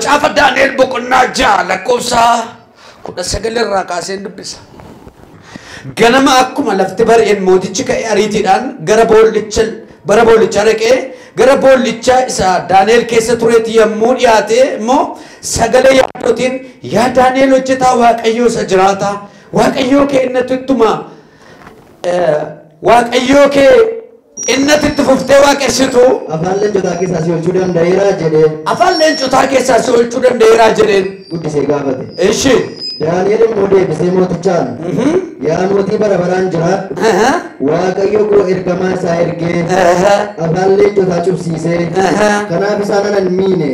Macaafa Daani'el boqonnaa 6 lakkoofsa 19 irraa kaaseen dubbisa. Ganama akkuma lafti bari'een mootichi ka'ee ariitiidhaan gara boollichaa dhaqee gara boollichaa isa Daani'el keessa tureetti yommuu dhiyaate immoo sagalee yaaddootiin yaa Daani'el hojjetaa Waaqayyoo isa jiraataa Waaqayyoo kee innatti ittuma Waaqayyoo kee innatti itti fuftee waaqessitu afaan leencotaa keessaa si oolchuu danda'eeraa jedheen. Afaan leencotaa keessaa si oolchuu danda'eeraa jedheen. Guddisee gaafate. Ishi. Daani'el immoo deebisee mootichaan yaa mootii bara baraan jiraadhu Waaqayyo koo ergamaa isaa ergee afaan leencotaa cubsiisee kanaaf isaan anan miine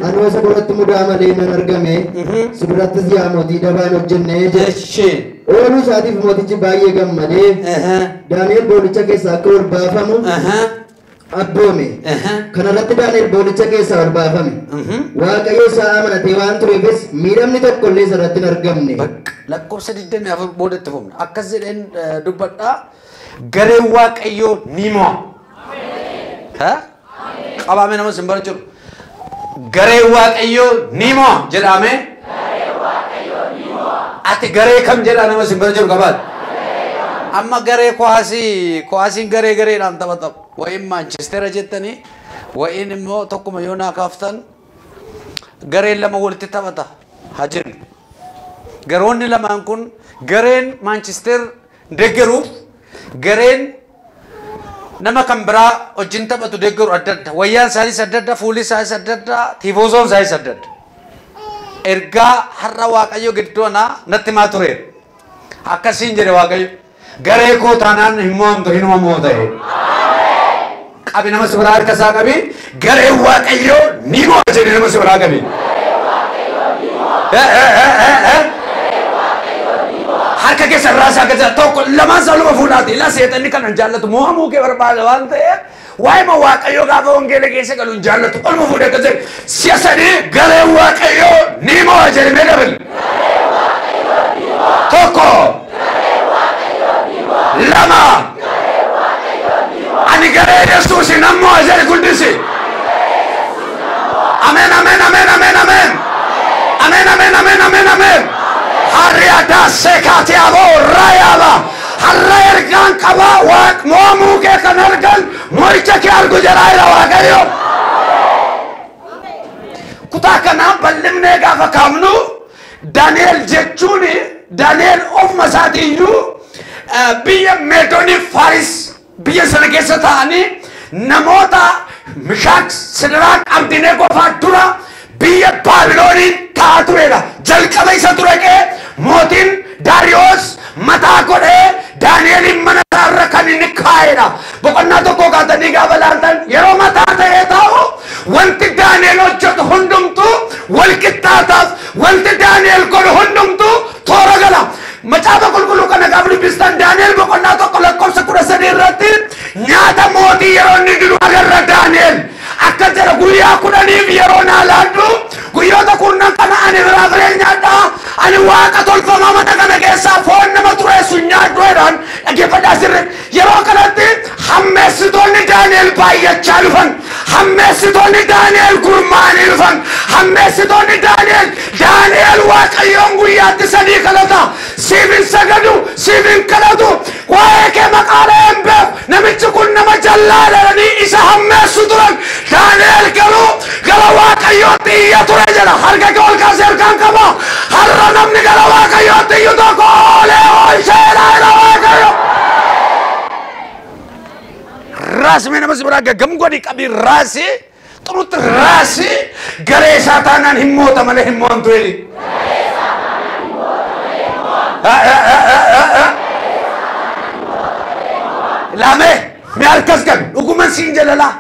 anoo isa duratti mudaa malee nan argame si durattis yaa mootii dabaan hojjennee jedhe. Ooluu isaatiif mootichi baay'ee gammadee Daani'el boolicha keessaa akka ol baafamu abboome. Kanarratti Daani'el boolicha keessaa ol baafame. Waaqayyo isaa amanatee waan tureefis miidhamni tokko illee isarratti hin argamne. Lakkoofsa 24 boodatti fufna. Akkas jedheen dubbadhaa. Gareen Waaqayyoo ni mo'a. Qabaame nama sin bara jiru. Gareen Waaqayyoo ni mo'a jedhame. Ati garee kam jedhaa nama sin bara jiru qabaate. Amma garee kuwaasiin garee gareedhaan taphatamu. Wa'iin Maanchistera jettanii wa'iin immoo tokkuma yoo naa kaaftan gareen lama walitti taphata haa jennu. Garoonni lamaan kun gareen Maanchister deeggaruuf gareen nama kan biraa wajjin taphatu deeggaru adda adda. Wayyaan isaaniis adda adda, fuulli isaaniis adda adda, tiifozoon isaaniis adda adda. Ergaa har'a Waaqayyo gidduu anaa natti himaa tureera. Akkasiin jedhe Waaqayyo. Garee koo taanaan hin mo'amtu hinuma moo ta'e. Qabi nama si biraa harka isaa qabi. Gareen Waaqayyoo ni mo'a jedhe nama si biraa qabi. Harka keessa irraa isaa gadi tokko lamaan isaa luma fuudhaati. Ilaa seexanni kana hin jaallatu mo'amuu kee barbaada waan ta'eef waa'ima Waaqayyoo gaafa wangeela keessa galu hin jaallatu. Olma fuudhee akkas jedhe si'a sadii gareen Waaqayyoo ni mo'a jedhe mee dabali. Tokko. Lama. Ani garee Yesuus nan mo'a jedhe guddisi. Ameen ameen ameen ameen ameen. Ameen ameen ameen ameen ameen. Harriyadaa seekaati aboo raayaaba. Har'a ergaan qabaa waaq mo'amuu kee kan argan mo'icha kee argu jedhaa jira Waaqayyo. Kutaa kanaa bal'ifnee gaafa kaafnu Daani'el jechuun Daani'el ofuma isaatiiyyuu biyya Meedoonii Faaris biyya sana keessa taa'anii namoota Mishaak, Sidiraak, Abdineegoo fa'aa dura biyya Baabilooniin taa'aa turedha. Jalqaba isa ture qee mootiin Daariyoos mataa godhee Daani'eliin mana isaarra kan inni kaa'edha. Boqonnaa tokko kaatanii gaafa laaltan yeroo mataa ta'ee taa'u wanti Daani'el hojjetu hundumtuu wal qixxaataaf wanti Daani'el godhu hundumtuu toora gala. Macaafa qulqulluu kana gaafa dubbistan Daani'el boqonnaa 1 lakkoofsa 13 irratti nyaata mootii yeroo inni didu agarra Daani'el. Akka jedha guyyaa 10 yeroo naa laaddu guyyoota 10 kana ani biraa firee nyaadhaa ani waaqa tolfamaa mana kana keessaa foon nama xureessu nyaadhu jedhaan dhaggeeffadhaa sirri. Yeroo kanatti hammeessitoonni Daani'el baay'achaa dhufan. Hammeessitoonni Daani'el gurmaa'anii dhufan. Hammeessitoonni Daani'el Waaqayyoon guyyaatti 3 kadhata. Siif hin sagadu, siif hin kadhatu. Waa'ee kee maqaalee hin beeku. Namichi kun nama jallaa jedhanii isa hammeessu turan. Daani'el garuu gara Waaqayyootti iyya ture jedha. Harka kee ol kaasee harkaan qaba. Har'a namni gara Waaqayyootti iyyu tokko oolee oolcheedha jedha Waaqayyo. Raasii nama si biraa gaggam godhi qabi raasii xurutti raasii garee isaa taanaan hin moota malee hin mo'amtu jedhi. Laamee mee harkas qabi dhuguman siin jedha laa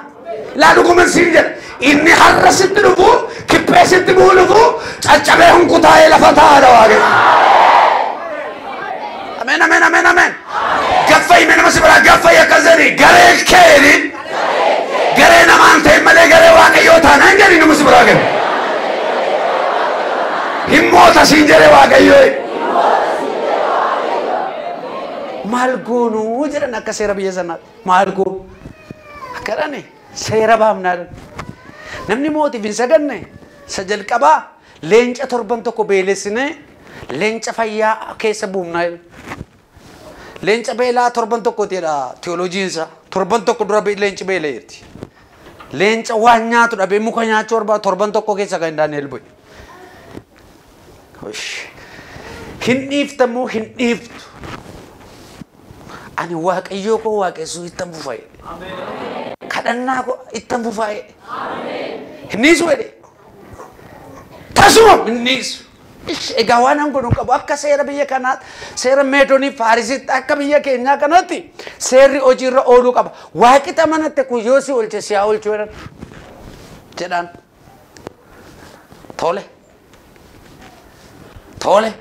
laa dhuguman siin jedha inni har'a sitti dhufu kiphee sitti bu'u dhufu caccabee hunkutaa'ee lafa taa'aadha Waaqayyo. Ameen ameen ameen ameen. Gaffayi mee nama si biraa gaffayi akkas jedhi garee keeni garee namaan ta'e malee garee Waaqayyoo taanaan jedhi nama si biraa galu. Hin moota siin jedhe Waaqayyoo. Maal goonuu jedhan akka seera biyya sanaatti maal goonu akka jedhani seera baafnaa jedhan. Namni mootiif hin saganne Isa jalqabaa leenca torban tokko beelessinee leenca fayyaa keessa buufnaa jedhan. Leenca beelaa torban tokkooti jedha teolojiin isaa. Torban tokko dura leenci beela'eerti. Leenca waan nyaatu dhabee muka nyaachuu barbaadu torban tokko keessa kan Daani'el bu'e. Hin dhiiftamoo hin dhiiftu. Ani Waaqayyoo koo waaqessuu ittan fufa jedhe. Kadhannaa koo ittan fufa jedhe. Hin dhiisu jedhe. Tasuma hin dhiisu. Egaa waan an godhu qabu akka seera biyya kanaatti seera Meedonii Faarisitti akka biyya keenyaa kanatti seerri hojiirra ooluu qaba. Waaqita manatti kun yoo si oolche si haa oolchu jedhan. Jedhaan. Tole. Tole.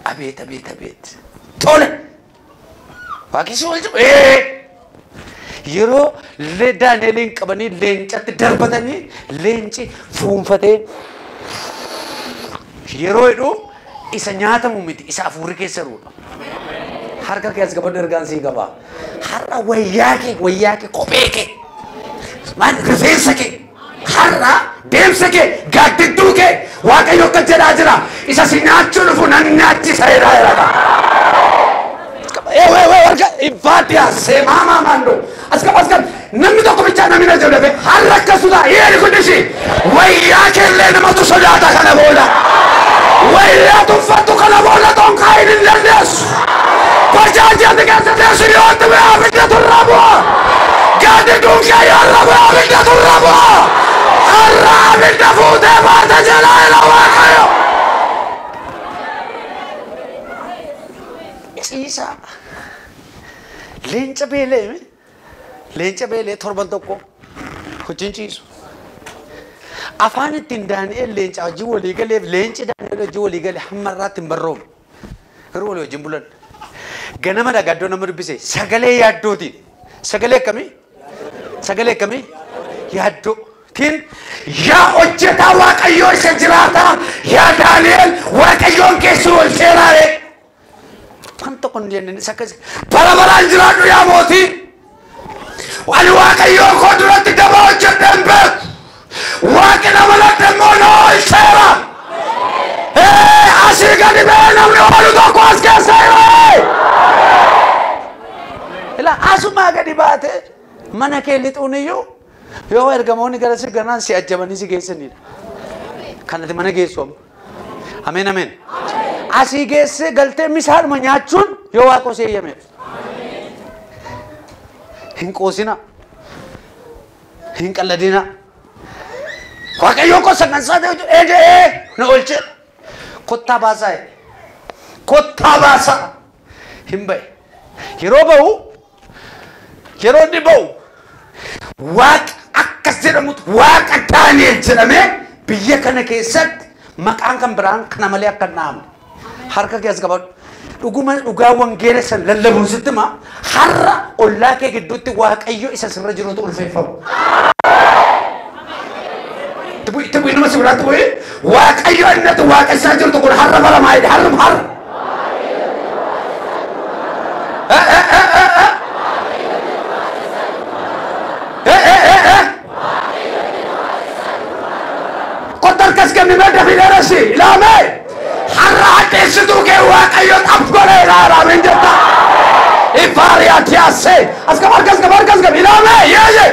Abeet abeet abeet. Tole. Waaqi si oolchu. Yeroo Daani'eliin qabanii leencatti darbatanii leenci fuunfatee yeroo jedhu isa nyaatamu miti isa hafuurri keessa jirudha. Harka kee as qabadhu ergaan sii qaba. Har'a wayyaa kee kophee kee maal rifeensa kee har'a deemsa kee gaaddidduu kee Waaqayyo akka jedhaa jira. Isa si nyaachuu dhufu nan nyaachisa jedhaa jira. Warga ifaatiyaa seemaamaa maandoo as qaba as qaba namni tokko bichaa namni na jedhu dafee har'a akkasuma yeeri kuddisi wayyaa keellee namatu sodaata kana booda. Wayyaa tuffattu kana booda tonkaa hin dandeessu. Bajaajii ati keessa teessu yoo itti bu'e abidda turraa bu'a. Gaaddidduun kee yoo irra bu'e abidda turraa bu'a. Har'a abidda fuutee baata jalaa ila Waaqayyo. Ciisaa. Leenca beelee leenca beelee torban tokko hojiin ciisu. Afaan ittiin Daani'el leenca wajjin walii galeef leenci Daani'el wajjin walii galee hamma irraatti hin barroomne. Garuu walii wajjin bulan. Ganama dhagaaddoo nama dubbise sagalee yaaddootiin. Sagalee akkamii? Sagalee akkamii? Yaaddoo. Tiin yaa hojjetaa Waaqayyoo isa jiraataa yaa Daani'el Waaqayyoon keessi oolcheeraa ree. Waan tokko hin jenne isa akkasii. Bara baraan jiraadhu yaa mootii. Ani Waaqayyoo koo duratti daba hojjedhee hin beeku. Waaqni nama ladde immoo na oolcheera. Asii gadi ba'ee namni oolu tokko as keessa jira. Ilaa asumaa gadi baate mana kee lixuun iyyuu yoo ergamoonni gara si ganaan si ajjabanii si geessanidha. Kanatti mana geessu amma. Ameen ameen. Asii geessee galtee misaanuma nyaachuun yoo waaqa osoo eeyyame. Hin qoosina. Hin qalladina. Waaqayyoon koo sagansaa ta'e eegee na oolcheera. Kottaa baasaa jedhe. Kottaa baasaa. Hin ba'e. Yeroo ba'u yeroo inni ba'u Waaqa akkas jedhamutu Waaqa Daani'el jedhamee biyya kana keessatti maqaan kan biraan kana malee akka hin dhahamne. Harka kee as qabadhu. Dhuguma dhugaa wangeela san lallabuun sitti himaa har'a ollaa kee gidduutti Waaqayyo isa sirra jirutu ulfeeffamu. Itti bu'i nama si biraatti bu'i. Waaqayyo inni ati waaqessaa jirtu kun har'a baramaa jedhe har'um har'a. Kottu harkas kenni mee dafii dheeressi ilaamee. Har'a hadheessituu kee Waaqayyo xaph godhee ilaala amiin jetta. Ifaariyaa tiyaasee as qaba harkas qaba harkas qaba ilaamee yeeye.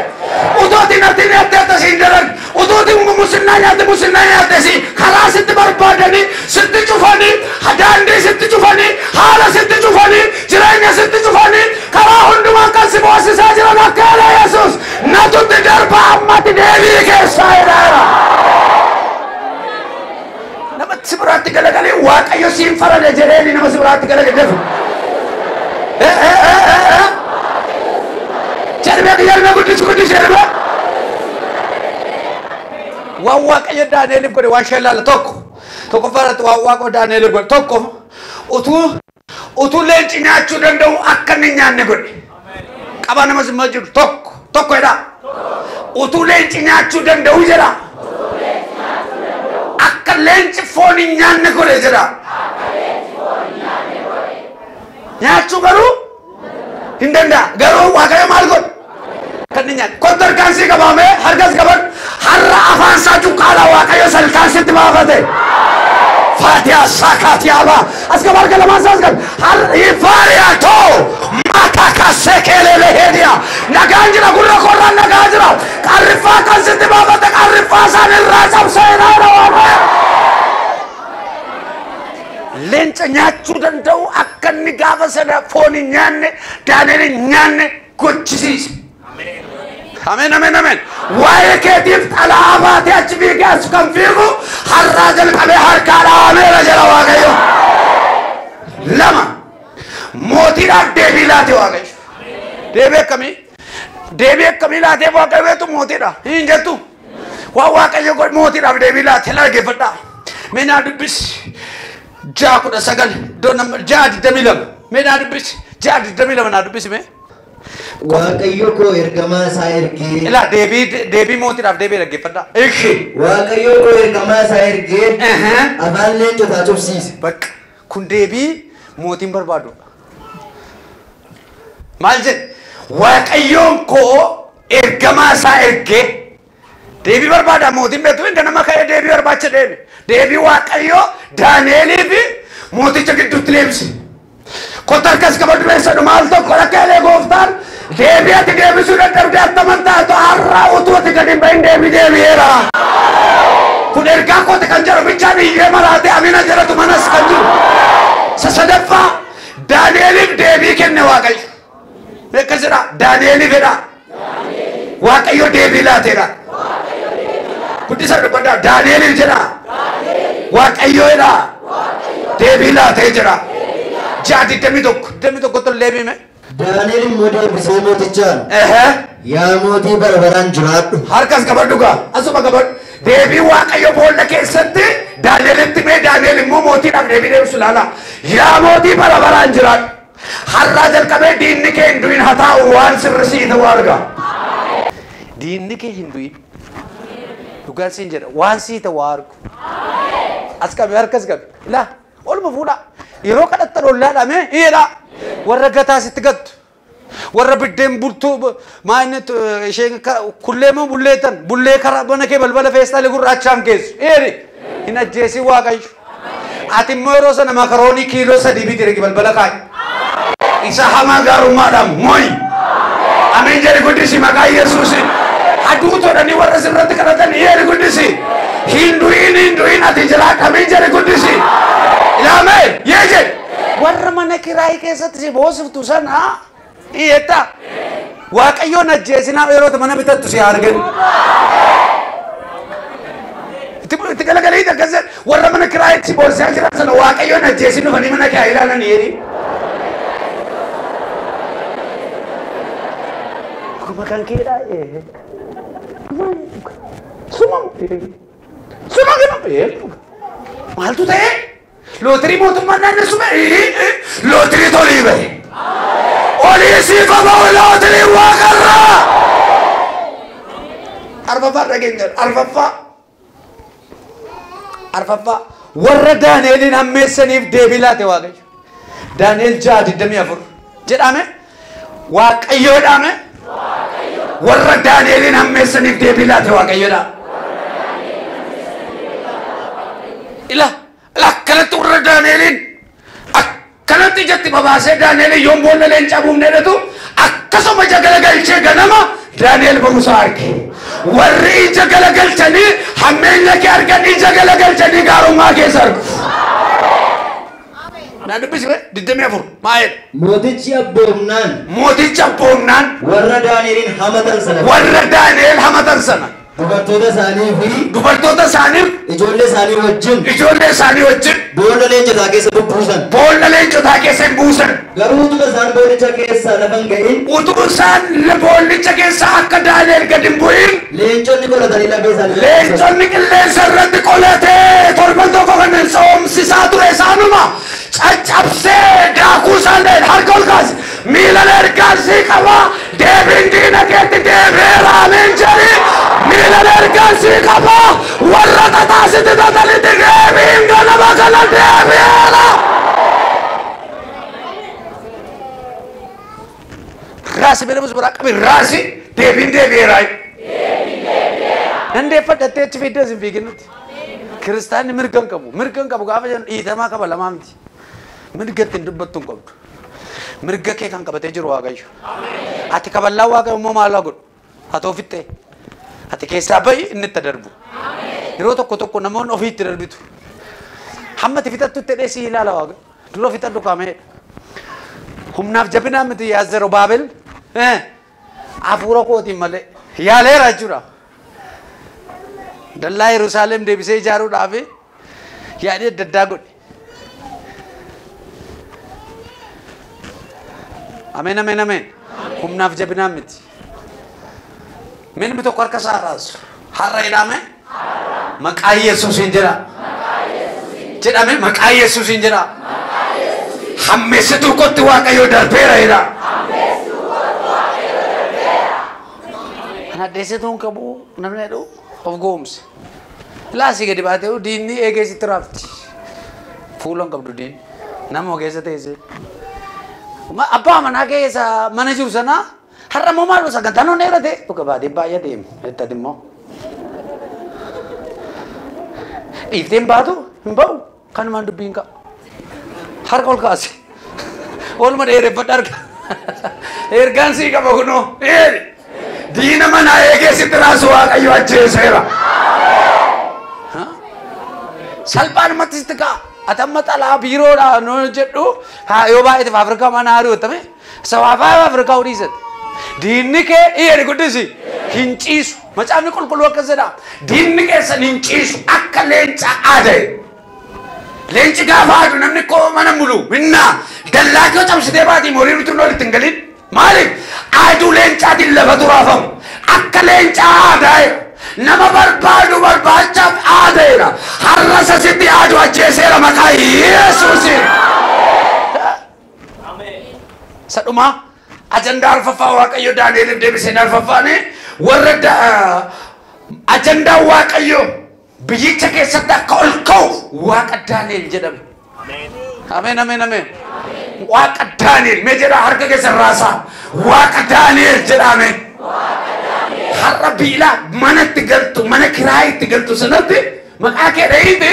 Utuutiin ati nyaattee siin jedhan utuutiin musinnaa nyaatte musinnaa nyaatte si karaa sitti barbaadanii sitti cufanii daandii sitti cufanii haala sitti cufanii jireenya sitti cufanii karaa hundumaa kan si boosisaa jiran akka jedha Yesuus natutti darba ammatti deebii keessaa jedhaera. Namatti si biraatti galagalee Waaqayyo siin farade jedheeni nama si biraatti galagalee defu. Jedhame jedhame guddis guddis jedhame. Waan Waaqayyo Daani'eliif godhe waan shan laala tokko. Tokkoffaa irratti waan Waaqayyo Daani'eliif godhe tokko utuu leenci nyaachuu danda'u akka inni hin nyaanne godhe. Qabaa nama simmaa jiru tokko tokko jedha. Utuu leenci nyaachuu danda'u jedha. Akka leenci foon hin nyaanne godhe jedha. Nyaachuu garuu hin danda'a. Garuu Waaqayyo maal godhe? Kan inni nyaanne. Kottu harkaan sii qabaame harkas qaban har'a afaan isaa cuqqaalaa Waaqayyo salkaan sitti baafate. Faatiyaa saakaatiyaaba as qaba harka lamaan isaa as qabe. Har'i too makaka sekelele hediya nagaan jira gurra korraan nagaa jira. Qarriffaa kan sitti baafate qarriffaa isaan irraa cabseera Waaqayyo. Leenca nyaachuu danda'u akka inni gaafa sana foon hin nyaanne Daani'el hin nyaanne gochisiise. Ameen ameen ameen. Waa'ee keetiif xalaa baatee achi fiigee as kan fiigu har'aa jalqabee harkaa dhaabeera jedha Waaqayyo. 2 mootiidhaaf deebii laate Waaqayyo. Deebii akkamii? Deebii akkamii laatee Waaqayyo beektu mootiidha. Hin jettu. Waan Waaqayyo godhe mootiidhaaf deebii laate dhaggeeffadhaa. Mee naa dubbisi. 6:19 iddoo nama 6:22 mee naa dubbisi. 6:22 naa dubbisi mee. Waaqayyo koo ergamaa isaa ergee. Ilaa deebii mootiidhaaf deebii dhaggeeffadhaa. Ishi. Waaqayyo koo ergamaa isaa ergee. Afaan leencotaa cufsiise. Bakka kun deebii mootiin barbaadudha. Maal jedhe? Waaqayyoon koo ergamaa isaa ergee. Deebii barbaada mootiin beektu hin ganama ka'ee deebii barbaacha deeme. Deebii Waaqayyoo Daani'elii fi mooticha gidduutti deebise. Kottu harkas qabadhu beeksisa maal tokko rakka gooftaan deebii ati deebisuu dadhabdee attaman taatu har'a utuu ati gadi hin bahin deebii deebi'eera. Kun ergaa kooti kan jedhu bichaan iyyee maraatee amina jedhatu manas kan jiru. Sadaffaa Daani'eliif deebii kenne Waaqayyo. Akkas jedha Daani'eliif jedha. Waaqayyo deebii laateera. Guddisa dubbadhaa Daani'eliif jedha. Waaqayyo jedha. Deebii laatee jira. 6:21 21 tollee bime. Daani'el immoo deebisee mootichaan. Yaa mootii bara baraan jiraadhu. Harkas qabadhu gaa asuma qabadhu. Deebii Waaqayyo boolla keessatti Daani'elitti mee Daani'el immoo mootiidhaaf deebii deebisu ilaala. Yaa mootii bara baraan jiraadhu. Har'aa jalqabee diinni kee hin du'in haa taa'u waan sirri sii ta'u arga. Diinni kee hin du'in. Dhugaan siin jedha waan sii ta'u argu. As qabi harkas qabi. Ilaa olma fuudhaa. Yeroo kadhattan ollaadhaa mee hiyyeedhaa. Warra gataa sitti gattu. Warra biddeen bultuu maayini isheen kullee moo bulleetan bullee karaa mana kee balbala feestaalii gurraachaan geessu. Hiyyeedhi. Hin ajjeesin Waaqayyo. Ati immoo yeroo sana makaroonii kiiloo 3 biti regi balbala kaa'i. Isa hamaa gaarummaadhaan mo'i. Ameen jedhi guddisi maqaa Yesuusiin. Aduu tolanii warra sirratti kadhatan hiyyeedhi guddisi. Hin du'in hin du'in ati jiraadhu ameen jedhi guddisi. Ilaamee yee jedhi. Warra mana kiraayii keessatti si boosiftu sana hiyyeetta. Waaqayyoon ajjeesinaa yeroo mana bitattu si argan. Itti galagalii akkas warra mana kiraayitti si boosisaa jiran sana Waaqayyoon ajjeesin dhufanii mana kiraayii ilaalan hiyyeedhi. Akkuma kan keedhaa suma suma kennu maaltu ta'e? Lootirii mootummaan naannessu ba'e lootirii tolii ba'e. Olii siif ba'u lootirii waaqarraa. Arfaffaa dhageenya arfaffaa arfaffaa warra Daani'eliin hammeessaniif deebii laate Waaqayyo. Daani'el 6:24 jedhame Waaqayyoodhaame warra Daani'eliin hammeessaniif deebii laate Waaqayyoodha. Ila akkanatti warra Daani'eliin akkanatti ijatti babaasee Daani'eliin yoon boolla leencaa buufnee dhatu akkasuma ija galagalchee ganama Daani'el borusaa arge. Warri ija galagalchanii hammeenya kee argan ija galagalchanii gaarummaa keessa argu. Naa dubbisi 24 maal jedha? Mootichi abboomnaan. Mootichi abboomnaan. Warra Daani'eliin hamatan sana. Warra Daani'el hamatan sana. Dubartoota isaanii fi dubartoota isaanii ijoollee isaanii wajjin ijoollee isaanii wajjin boolla leencotaa keessa bubbuusan. Boolla leencotaa keessa hin buusan. Garuu utuu isaan boollicha keessa lafa hin ga'in utuu isaan boollicha keessa akka Daani'el gad hin bu'in leenconni qolatanii lafee isaanii leenconni qilleensa irratti qolatee torban tokko kan soomsisaa ture isaanuma caccabsee daakuu isaan harka ol kaase miila ergaan sii qaba deebiin diina keetti deebi'eera ameen jedhi miila ergaan sii qaba warra xaxaasitti xaxanitti deebiin ganama kana deebi'eera. Raasi beelamus biraa qabi raasi Deebiin deebi'eera. Dandeeffadhattee achi fiddee sin fiiginutti. Kiristaanni mirga hin qabu. Mirga hin qabu gaafa jennu dhiitamaa qaba lamaa miti. Mirga ittiin dubbattu hin qabdu. Mirga kee kan qabatee jiru Waaqayyo. Ati kaballaa Waaqayyo immoo maal godhu? Ati ofittee. Ati keessaa bahi inni itti darbu. Yeroo tokko tokko namoonni ofii itti darbitu. Hamma ati fixattutti hidhee si ilaala Waaqayyo. Dura fixadhu kaamee. Humnaaf jabinaa miti yaa Zerubaabel. Hafuura kootiin malee yaaleera jechuudha. Dallaa Yerusaalem deebisee ijaaruudhaaf yaadii adda addaa godhe. Ameen ameen ameen. Humnaaf jabinaa miti. Namni tokko harka isaa raasu. Har'a jedhame maqaa Yesuusiin jedha. Jedhame maqaa Yesuusiin jedha. Hammeessituu kootti Waaqayyo darbeera jedha. Kana deessituun qabu namni jedhu of goomse. Laasii gadi baatee diinni eegee sitti raafti. Fuula hin qabdu diinni. Nama ogeessa teessee. Abbaa manaa keessa mana jiru sanaa har'a immoo maal sagantaan hon dheerate dhuga baatee baay'ee deemu jettati immoo. Dhiiftee hin baatu hin ba'u kanumaan dubbiin ka'a. Harka ol kaase. Ooluma dheereffadha harka. Ergaan sii qaba kunoo. Diina manaa eegee sitti raasu Waaqayyo ajjeeseera. Salphaadhumatti sitti ka'a. Ati amma xalaa biiroodhaa noo jedhu yoo baay'eetiif Afrikaa mana ari'atame sawaafaa Afrikaa hodhiisate. Diinni kee dhiyeeri guddisi hin ciisu. Macaafni qulqulluu akkas jedha. Diinni keessan hin ciisu akka leenca aada'e. Leenci gaafa aadu namni koo mana mulu minnaa dallaa kee cabsitee baatii horii nuti walitti hin galin. Maaliif aduu leencaatiin lafa turaafamu akka leencaa aadaa'e. Nama barbaadu barbaachaaf aadaa'eera. Har'a sasitti aadu ajjeeseera maqaa Yesuusiin. Sadhumaa ajandaa arfaffaa Waaqayyo Daani'eliif deebiseen arfaffaani warra ajandaa Waaqayyo biyyicha keessatti akka ol ka'u Waaqa Daani'el jedhame. Ameen ameen ameen. Waaqa Daani'el mee jedhaa harka keessa raasaa. Waaqa Daani'el jedhame. Har'a biilaa manatti galtu mana kiraayitti galtu sanatti maqaa kee dhahiiti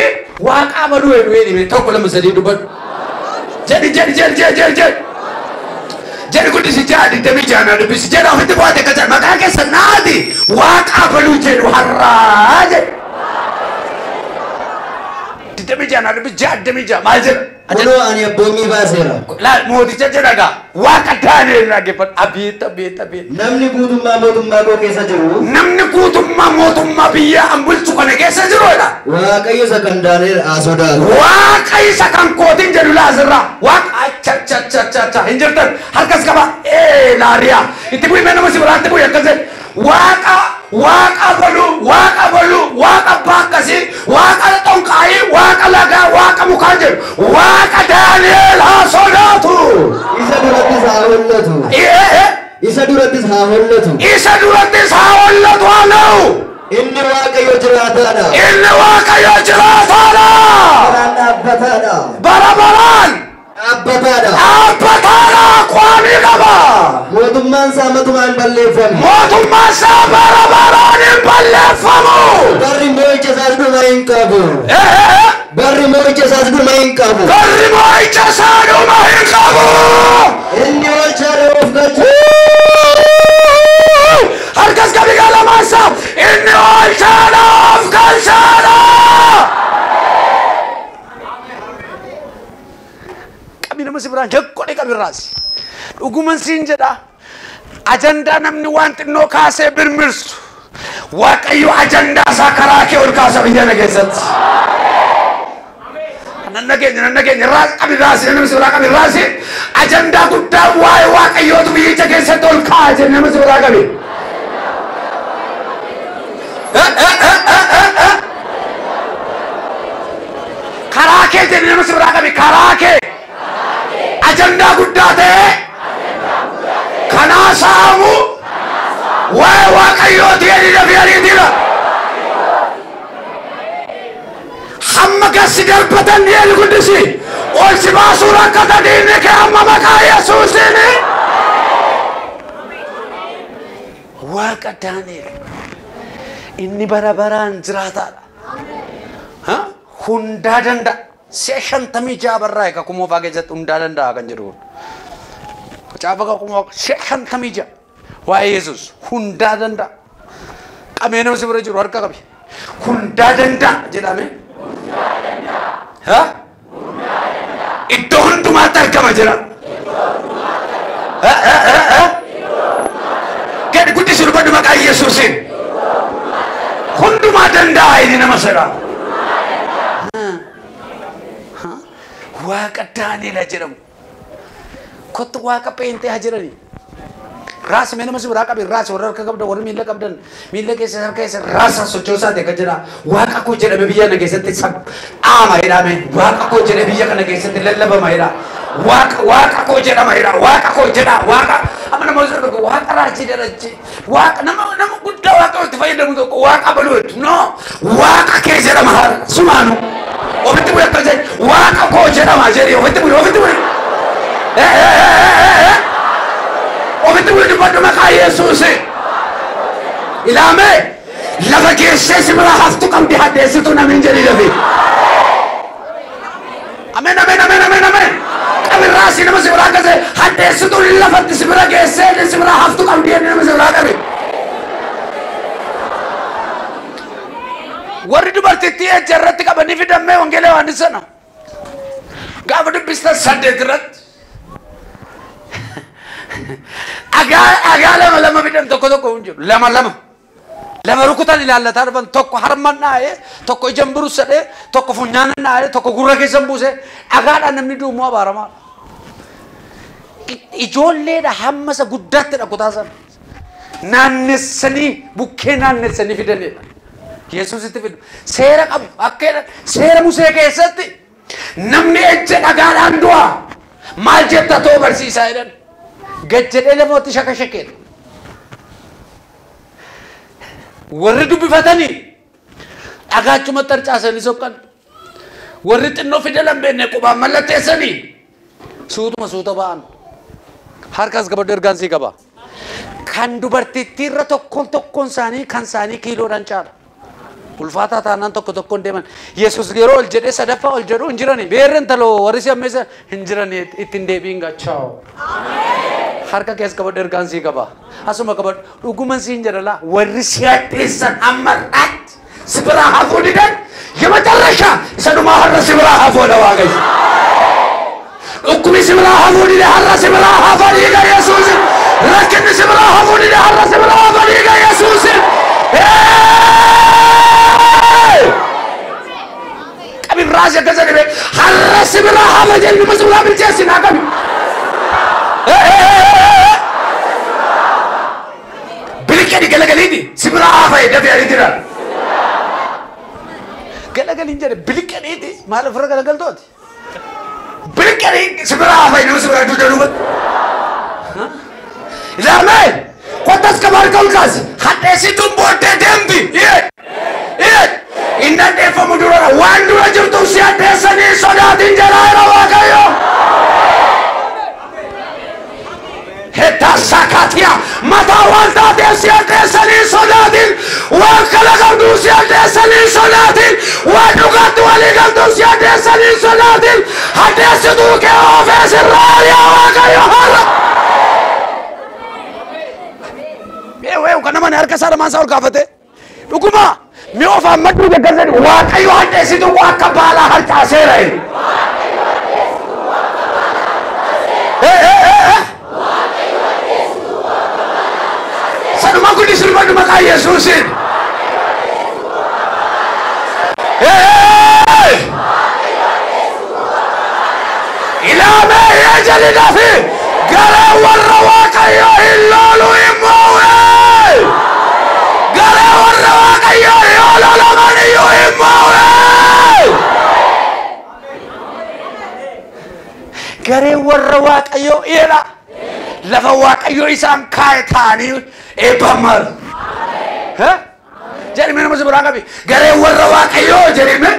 Waaqa amaluu heduu jedhime tokko lama sadii dubbadhu. Jedhi jedhi jedhi jedhi jedhi jedhi. Jedhi guddisi ja'a digdamii ja'a dubbisi jedha ofitti bu'aate akka jedha maqaa keessa naati Waaqa amaluu jedhu har'aa jedhu. Digdamii ja'a dubbisi ja'a digdamii ja'a maal jedha? Kunoo ani abboommii baaseera. Laal mooticha jedha gaa Waaqa Daani'el dhaggeeffadhu. Abeet abeet abeet. Namni guutummaa mootummaa koo keessa jiru. Namni guutummaa mootummaa biyya an bulchu kana keessa jirudha. Waaqayyo isa kan Daani'el haa sodaatu. Waaqa isa kan kootiin jedhu laasirraa. Waaqa acha acha acha acha acha hin jirtan harkas qaba ee laariyaa itti bu'i mee nama si biraatti bu'i akkas jedhu. Waaqa Waaqa baluu Waaqa baluu Waaqa abbaa akkasii Waaqa xonqaayii Waaqa lagaa Waaqa mukaa jedhu Waaqa Daani'el haa sodaatu. Isa durattis haa hollatu. Isa durattis haa hollatu. Isa durattis haa hollatu haa na'u. Inni Waaqayyo jiraataadha. Inni Waaqayyo jiraataadha. Baraan dhaabbataadha. Bara baraan. Dhaabbataadha. Dhaabbataadha kwaamii qaba. Mootummaan isaa matumaan hin balleeffamu. Mootummaan isaa bara baraan hin balleeffamu. Barri moo'icha isaas dhuma hin qabu. Barri moo'icha isaas dhuma hin qabu. Barri moo'icha isaa dhuma hin qabu. Inni oolchaadha of galcha. Harkas qabi galamaansa. Inni oolchaadha of galchaadha. Qabi nama si biraan jeqqoodhe qabi raasi. Dhuguman siin jedha. Ajandaa namni waan xinnoo kaasee birmirsu. Waaqayyo ajandaa isaa karaa kee ol kaasa biyya na keessatti. Nan nageenya nan nageenya raas qabi raasi nama si biraa qabi raasi. Ajandaa guddaa waa'ee Waaqayyootu biyyicha keessatti ol kaa'a jedhe nama si biraa qabi. Karaa kee jedhe nama si biraa qabi karaa kee. Ajandaa guddaa ta'e kanaa saamu waa'ee Waaqayyooti jedhi dafii ariitiidha. Hamma gasi darbatan dhiyeeni guddisi ol si baasuu rakkata diinni kee amma maqaa Yesuusiin. Waaqa Daani'el inni bara baraan jiraataadha. Hundaa danda'a. Si'a 56 barraa'e kakuu moofaa keessatti hundaa danda'a kan jedhu. Macaafa kakuu moofaa si'a 56 waa'ee Yesuus hundaa danda'a. Qabee nama si bira jiru harka qabi. Hundaa danda'a jedhame. Hundaa danda'a. Iddoo hundumaatti argama jedha. Gadi guddisi dubbadhu maqaa Yesuusiin. Hundumaa danda'a inni nama sana. Waaqa Daani'el jedhamu. Kottu waaqa Pheenxee haa jedhani. Raas mee nama si biraa qabi raas warra harka qabdan warra miilla qabdan miilla keessa harka keessa raasa sochoosaati akka jedha. Waaqa koo jedhame biyya kana keessatti dhaama jedhame. Waaqa koo jedhame biyya kana keessatti lallabama jedha. Waaqa waaqa koo jedhama jedha. Waaqa koo jedha waaqa. Amma nama tokko waaqa raajii darajje. Waaqa nama nama guddaa waaqa itti fayyadamu tokko waaqa baluu jettu. No waaqa kee jedhama sumaanu. Ofitti bu'e akka jedhe waaqa koo jedhama jedhi ofitti bu'e ofitti bu'e. Ofitti bu'e dubbadhu maqaa Yesuusi. Ilaame lafa keessee si bira haftu qabdi hadheessitu namni jedhi dafi. Ameen ameen ameen ameen ameen. Qabi raasii nama si biraa akkasee hadheessitu lafatti si bira geessee si bira haftu qabdi nama si biraa qabi. Warri dubartittii ejja irratti qabanii fidammee wangeela Yohaannis sana. Gaafa dubbistan 8 irratti. Dhagaa lama lama fidan tokko tokko hin jiru. Lama lama. Lama rukutan ilaallataa dhufan tokko harman dhaa'ee tokko ija burusadhee tokko funyaan dhaa'ee tokko gurra keessan buusee dhagaadhaan namni du'u abaaramaadha. Ijoolleedha hamma isa guddaatti dha kutaa sana. Naannessanii bukkee naannessanii fidanidha. Yesuusitti fidu. Seera qabu akka seera Musee keessatti namni ejja dhagaadhaan du'a maal jetta too barsiisaa jedhan. Gad jedhee lafootti shaka shakeedha. Warri dubbifatanii dhagaachuma tarcaasanii soqqan. Warri xinnoo fidalan beekne qubaan mallatteessanii suutuma suuta ba'an. Harkas qabadhu ergaan sii qaba. Kan dubartittii irra tokkoon tokkoon isaanii kan isaanii kiiloodhaan caala. Ulfaataa taanaan tokko tokkoon deeman. Yesuus yeroo ol jedhee sadaffaa ol jedhu hin jirani. Beerreen taloo warri si ammeessa hin jirani ittiin deebiin gachaa. Harka keessa qabadhu ergaan sii qaba. Asuma qabadhu dhuguman siin jedhala warri si hadheessan amma har'aatti si biraa hafuu didan የመጨረሻ isa dhumaa har'a si biraa hafuudha Waaqayyo. Dhukkubni si biraa hafuu dide har'a si biraa hafa dhiiga Yesuus. Rakkinni si biraa hafuu dide har'a si biraa hafa dhiiga Yesuus. Qabi raas akka jedhame har'a si biraa hafa jedhu nama si biraa bilcheessi naa qabi. Biliqqee galagaliiti si biraa hafa dafee ariitira. Galagaliin jedhe biliqqeedhi maal ofirra galagaltooti. Biliqqeedhi si biraa hafa nama si biraa dugda duuba. Ilaamee kottas qabaar ol kaasi hadheessituun booddee deemti. Inni hadheeffamu dura waan dura jirtu si hadheessanii sodaatiin jedhaa jira Waaqayyo. Hetasakatia mataa waan taateef si hadheessanii sodaatiin waan kala qabduu si hadheessanii sodaatiin waan dhugaatti walii galtuu si hadheessanii sodaatiin hadheessituu kee oofee sirraa ari'a Waaqayyo har'a. Eeyyuu kan namani harka isaa lamaan isaa ol kaafate dhuguma mi'a ofaan madduu jaggarsani Waaqayyo hadheessituu akka baalaa harcaaseera. Sanuma guddisi dubbadhu maqaa Yesuusiin. Ilaamee yaa jalidhafi garee warra Waaqayyo hin loolu hin mo'e. Garee warra Waaqayyo yoo lolaman iyyuu hin mo'e. Garee warra Waaqayyo jedha. Lafa Waaqayyo isaan kaa'e ta'anii eebbaman. Jedhame nama si biraa qabi. Garee warra Waaqayyoo jedhame.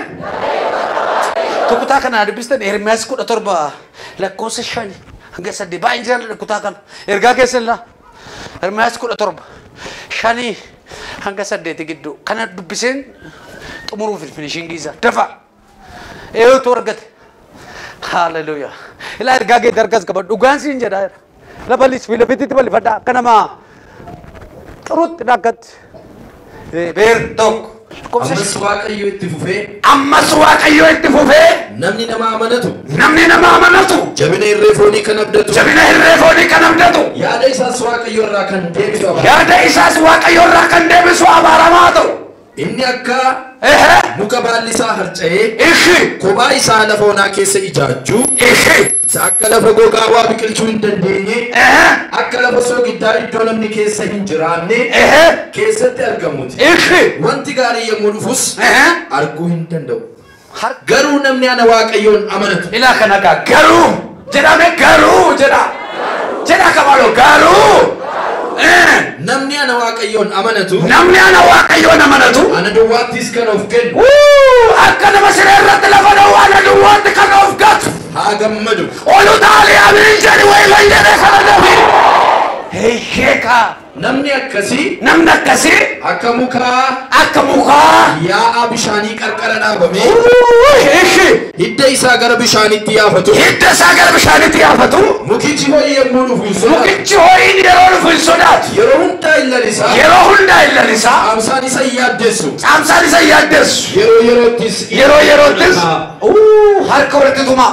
Kutaa kana dubbistan Ermiyaas 17 lakkoofsa 5 hanga 8 baay'een jaalladha kutaa kana. Ergaa keessan laa. Ermiyaas 17 5 hanga 8 gidduu kana dubbiseen xumuruuf finishingii isaa dafa eeyyutu argate. Hallelujah. Ilaa ergaa kee dargas qaba dhugaan siin jedhaa jira. Lafa filafititti bal'ifadhaa akka nama xurutti dhaakkatti. Beer 1. Ammas Waaqayyo itti fufee, Ammas Waaqayyo itti fufee, namni nama amanatu, namni nama amanatu, jabina irree foonii kan abdatu, jabina irree foonii kan abdatu, yaada isaas Waaqayyo irraa kan deebisu abaarama. Yaada isaas Waaqayyo irraa kan deebisu abaaramaa ta'u. Inni akka muka baalli isaa harca'ee Ishi. kophaa isaa lafa onaa keessa ijaajjuu, Ishi. isa akka lafa gogaa waa biqilchuu hin dandeenye, akka lafa soogiddaa iddoo namni keessa hin jiraanne keessatti argamuuti. Ishi. Wanti gaarii yommuu dhufus arguu hin danda'u. Harka. Garuu namni ana Waaqayyoon amanatu, Ilaa kana gaa garuu jedhame garuu jedha. Jedha kabalo garuu. Namni ana Waaqayyoon amanatu, Namni ana Waaqayyoon amanatu, ana duwwaattis kan of kennu, Wuu! Akka nama siree irratti lafa dha'u ana duwwaatti kan of gatu. haa gammadu. Olu taalee amiin jedhi wayi fayyadee kana dhabi. Heekaa. Namni akkasii Namni akkasii akka mukaa akka mukaa yaa'aa bishaanii qarqara dhaabamee Wuu! Ishi. hidda isaa gara bishaaniitti yaafatu, Hidda isaa gara bishaaniitti yaafatu. mukichi ho'i yommuu dhufu hin sodaatu. Mukichi ho'iin yeroo dhufu hin sodaatu. Yeroo hundaa hin lalisaa, Yeroo hundaa hin lalisaa. caamsaan isa hin yaaddessu. Caamsaan isa hin yaaddessu. Yeroo yeroottis Yeroo yeroottis. Wuu! Harka walitti tumaa.